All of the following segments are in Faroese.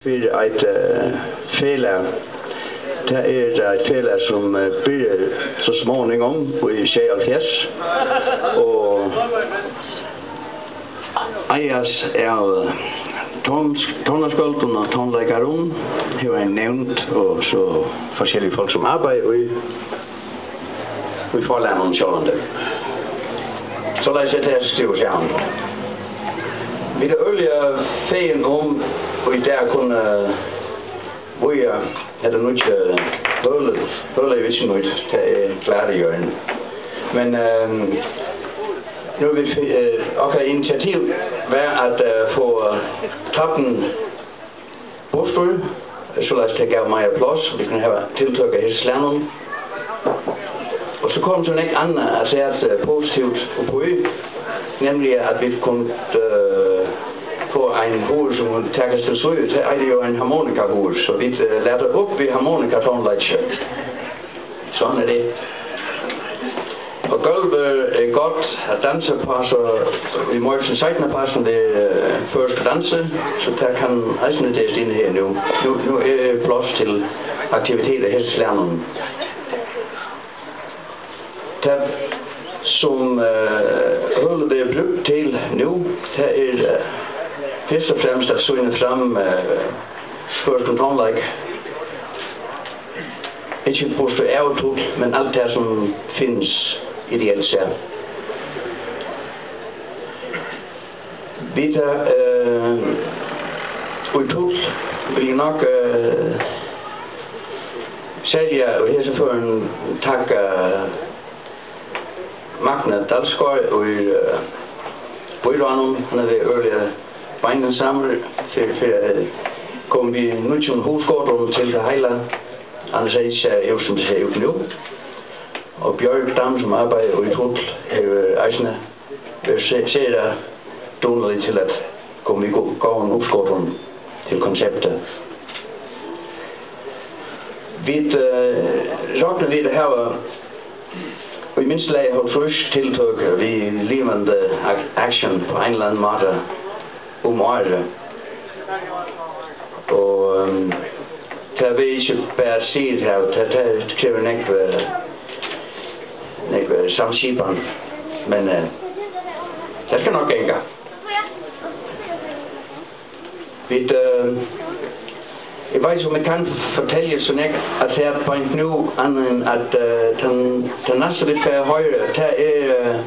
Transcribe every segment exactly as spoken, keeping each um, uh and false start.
fyri eitt, eh, felag. Tað er eitt felag, sum, eh, byrjar so smáum í sjeyoghálvfjerðs og eigast av tón-, tónleikarum og tónleikarum, hevur ein nevnd og so forskellig fólk, sum arbeiða í í forlagnum sjálvandi. Soleiðis er tað, skrivar Stjáni. Vit eru øgiliga fegin um í dag kunnu víga hetta nýggja høli, høli í Virkin, tað er Glæðihjørnið. Men, ehm, nú er vit, eh, okkara initiativ var at, eh, fáa tjaldið burtur, soleiðis tað gav meira pláss, vit kunnu hava tiltøk av hesum slagnum. Og so kom so nógv annað at siga, eh, positivt uppí, nemliga at vit kundu, eh, fáa ein hurð, sum kundi takast til sín. Tað eitur jú ein harmonikahurð, so vit, eh, lata upp við harmonikatónleiki. Sådan er det. Og gólvið er gott at dansa på, so í morgin seinnapartin, tað er, eh, føroyskur dansur, so tað kann eisini derast inn her nú. Nú, nú er pláss til aktivitetir her í slagnum. Tað, sum, eh, hølið er brúkt til nú, tað er, eh, fyrst og fremst at sýna fram, eh, føroyskum tónleik. Ikki burtur av tull, men alt tað, sum finst ideelt sett. Vit, eh, í tull vilja nokk, eh, serliga í hesum førum takka Magni Dalsgaard í, eh, býráðnum. Hann hevur verið øgiliga beinansamur fyri, fyri at koma við nýggjum hugskotum til tað heila. Annars hevði ikki sæð út, sum tað sær út nú. Og Bjørg Dam, sum arbeiðir í tull, hevur eisini verið se-, sera dugnalig til at koma við gó-, góðum uppskotum til konseptið. Vit, eh, rokna við at hava í minsta lagi hálvtrýss tiltøk við livandi ak-, action á ein ella annan máta um árið. Og, ehm, tað vil ikki bara siga tað, tað, tað krevur nógv, eh, nógv, eh, samskipan, men, eh, tað skal nokk ganga. Vit, eh, eg veit ikki, um eg kann fortelja so nógv at siga beint nú, annað enn at, eh, tann, tann næsta, vit fara at hoyra, tað er, eh,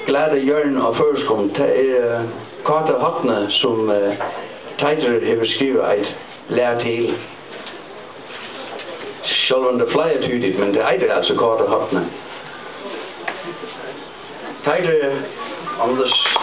Glæðihjørnið á føroyskum. Tað er, eh, Káta Hornið, sum, eh, Teitur hevur skrivað eitt lag til. Sjálvandi tað er fleirtydigt, men tað eitur altso Káta Hornið. Teitur, um tú s-,